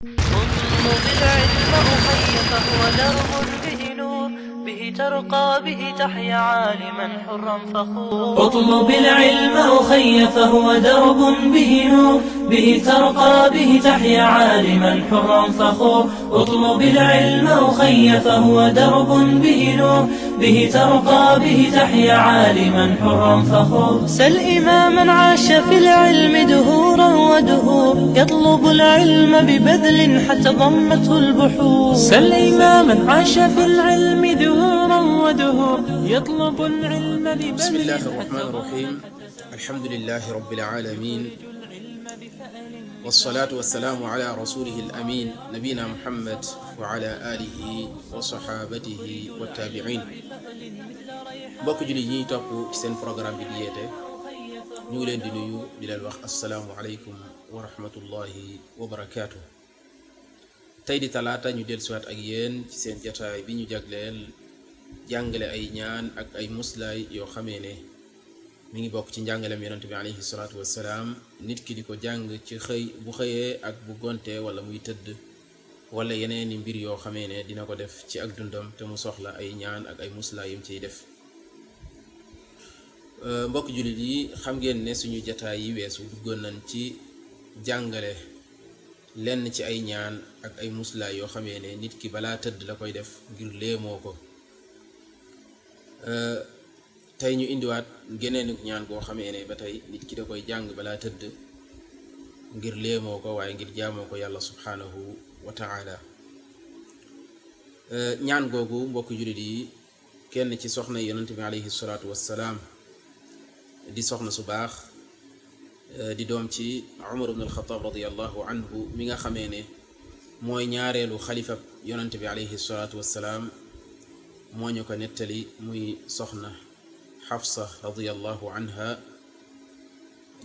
اطلب العلم أخي فهو درب به نور، به ترقى به تحيا عالما حرا فخور. اطلب العلم أخي فهو درب به نور، به ترقى به تحيا عالما حرا فخور. اطلب العلم أخي فهو درب به نور، به ترقى به تحيا عالما حرا فخور. سل إماما عاش في العلم دهورا ودهور، يطلب العلم ببذل حتى ضمته البحور. سل إماما عاش في العلم دهورا ودهور، يطلب العلم ببذل. بسم الله الرحمن الرحيم. الحمد لله رب العالمين، والصلاة والسلام على رسوله الأمين نبينا محمد وعلى آله وصحابته والتابعين. mbokk jullit ñi topp ci seen programme bi di yeete ñu ngi leen di nuyu di leen wax assalaamu aleykum wa rahmatullahi wa barakaatu. tey di talaata ñu dellusiwaat ak yéen ci seen jataay bi ñu jagleel jàngale ay ñaan ak ay muslaay yoo xamee ne mi ngi bokk ci njàngaleem yonent bi alayhi salaatu wassalaam. nit ki di ko jàng ci bu xëyee ak bu gontee wala muy tëdd, wala yeneeni mbir yoo xamee ne dina ko def ci ak dundam te mu soxla ay ñaan ak ay muslaay yum ciy def. mbokk jullit yi, xam ngeen ne suñu jataay yi weesu duggoon nañ ci jàngale lenn ci ay ñaan ak ay muslaay yoo xamee ne nit ki balaa tëdd la koy def ngir léemoo ko. tey ñu indiwaat geneenu ñaan goo xamee ne ba tey nit ki da koy jàng balaa tëdd ngir léemoo ko waaye ngir jaamoo ko yàlla subhanahu wa ta'ala. ñaan googu mbokk jullit yi, kenn ci soxna yonent bi alayhi salaatu wassalaam di soxna su baax, di doom ci Umar ibn al-Khattab radiyallahu anhu mi nga xamee ne mooy ñaareelu xalifab yonent bi alayhi salaatu wassalaam, moo ñu ko nettali muy soxna Xafsa radiyallahu anha.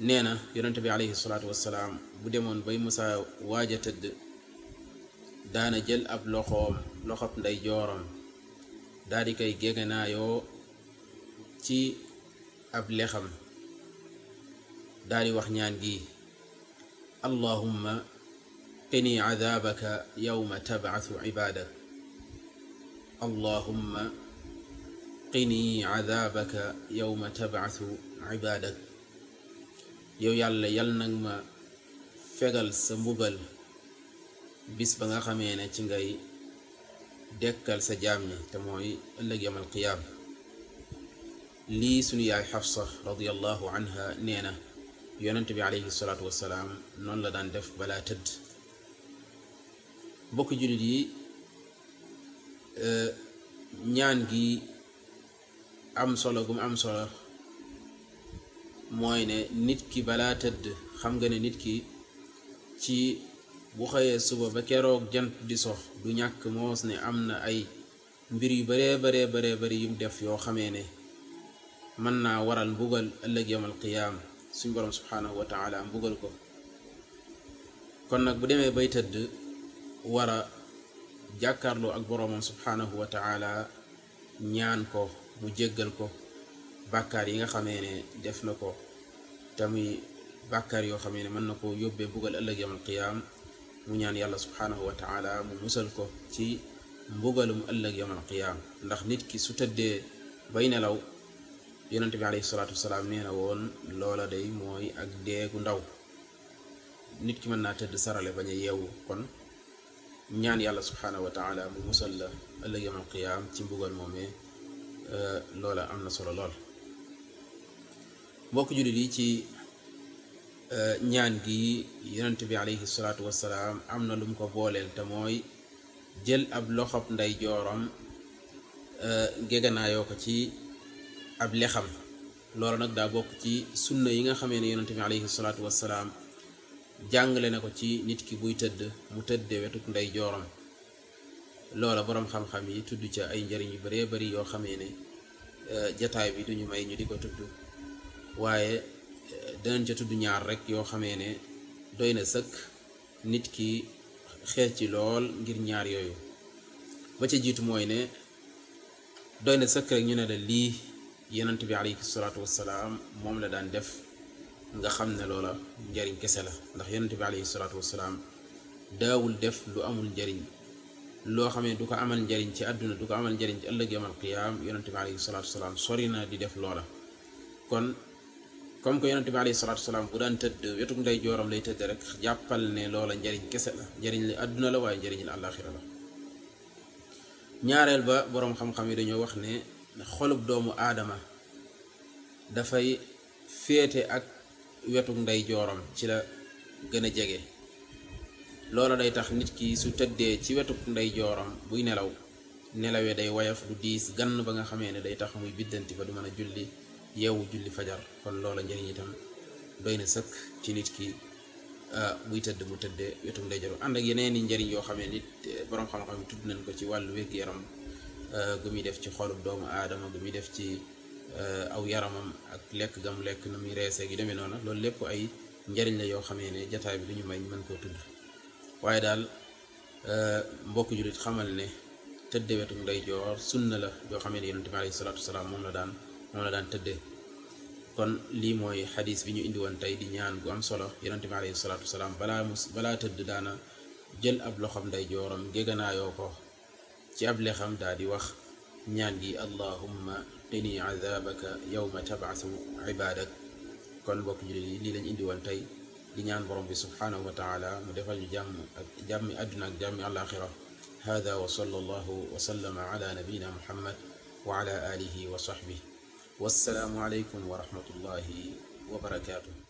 nee na yonent bi alayhi salaatu wassalaam bu demoon bay musa waaj a tëdd daana jël ab loxob nday jooram daa di koy géeganaayoo ci ab lexam, daa di wax ñaan gi: allahumma qini cadaabaka yawma tabcasu cibaadak, allahumma qini cadaabaka yawma tabcasu cibaadak. yow yàlla yal nag ma fegal sa mbugal bis ba nga xamee ne ci ngay dekkal sa jaam ñi te mooy ëllëg yawmal qiyaam. lii sunu yaay Xafsa radiyallahu anha nee na yonent bi alayhi salaatu wassalaam noonu la daan def balaa tëdd. mbokk jullit yi, ñaan gi am solo gum am solo mooy ne nit ki balaa tëdd, xam nga ne nit ki ci bu xëyee suba ba keroog jant di sox du ñàkk moos ne am na ay mbir yu baree bari yum def yoo xamee ne mën naa waral mbugal ëllëg yawmal qiyaam, suñ borom subhanahu wa ta'ala mbugal ko. kon nag bu demee bay tëdd war a jàkkaarloo ak boroomam subhanahu wa ta'ala, ñaan ko mu jéggal ko bàkkaar yi nga xamee ne def na ko te muy bàkkaar yoo xamee ne mën na ko yóbbee mbugal ëllëg yawmal qiyaam. mu ñaan yàlla subhanahu wa ta'ala mu musal ko ci mbugalum ëllëg yawmal qiyaam. ndax nit ki su tëddee bay nelaw, yonent bi alayhi salaatu wasalaam nee na woon loola day mooy ak deegu ndaw. nit ki mën naa tëdd sarale bañ a yeewu. kon ñaan yàlla subhanahu wa ta'ala mu musal la ëllëg yawmal qiyaam ci mbugal moomee, loola am na solo lool. mbokk jullit yi, ci ñaan gi yonent bi alayhi salaatu wassalaam am na lu mu ko booleel te mooy jël ab loxob nday jooram geganaayoo ko ci ab lexam. loolu nag daa bokk ci sunna yi nga xamee ne yonent bi alayhi salaatu wassalaam jàngale na ko ci nit ki buy tëdd mu tëdde wetuk nday jooram. loola boroom xam-xam yi tudd ca ay njariñ yu baree bari yoo xamee ne jataay bi duñu may ñu di ko tudd, waaye danañ ca tudd ñaar rek yoo xamee ne doy na sëkk nit ki xeet ci lool ngir ñaar yooyu. ba ca jiitu mooy ne doy na sëkk rek ñu ne la lii yonent bi alayhi salaatu wassalaam moom la daan def, nga xam ne loola njariñ kese la. ndax yonent bi alayhi salaatu wassalaam daawul def lu amul njariñ loo xam ne du ko amal njariñ ci àdduna du ko amal njariñ ci ëllëg yawmal qiyaam yonente bi alayhi salaatu wasalaam sori na di def loola. kon comme que yonente bi alayhi salaatu wasalaam bu daan tëdd wetuk ndey jooram lay tëdd rek jàppal ne loola njariñ kese la, njariñ li àdduna la waaye njariñ li àllaaxira la. ñaareel ba boroom xam-xam yi dañoo wax ne xolub doomu aadama dafay féete ak wetuk ndey jooram ci la gën a jege. loola day tax nit ki su tëddee ci wetuk ndey jooram buy nelawee day woyof du diis gann ba nga xamee ne day tax muy biddanti ba du mën a julli yeewu julli fajar. kon loola njëriñ itam doy na sëkk ci nit ki buy tëdd mu tëddee wetuk ndey jooram ànd ak yeneen i njëriñ yoo xamee nit boroom xam-xam yi tudd nañ ko ci wàllu wér-gu-yaram gu muy def ci xolub doomu aadama gu muy def ci aw yaramam ak lekk gam lekk na muy reesee gi demee noona. loolu lépp ay njëriñ la yoo xamee ne jataay bi duñu may ñu mën koo tudd. waaye daal mbokk jullit xamal ne tëdde wetu ndeyjoor sunna la yoo xam ne yonent bi alayhi salaatu wasalaam moom la daan tëddee. kon lii mooy xadis bi ñu indi woon tey di ñaan gu am solo. yonent bi alayhi salaatu wasalaam balaa tëdd daana jël ab loxoom ndeyjooram géeganaayoo ko ci ab lexam daal di wax ñaan gi allahumma qini azabaka yawma tab'asu ibadak. kon mbokk jullit yi lii lañ indi woon tey di ñaan borom bi subhanahu wa taala mu defal ñu jàmm ak jàmmi àdduna ak jàmmi àllaaxira. hada wa sallallahu wa sallama ala nabiyina muhammad wa ala alihi wa sahbihi. wassalaamu alaykum wa rahmatullahi wa barakatuh.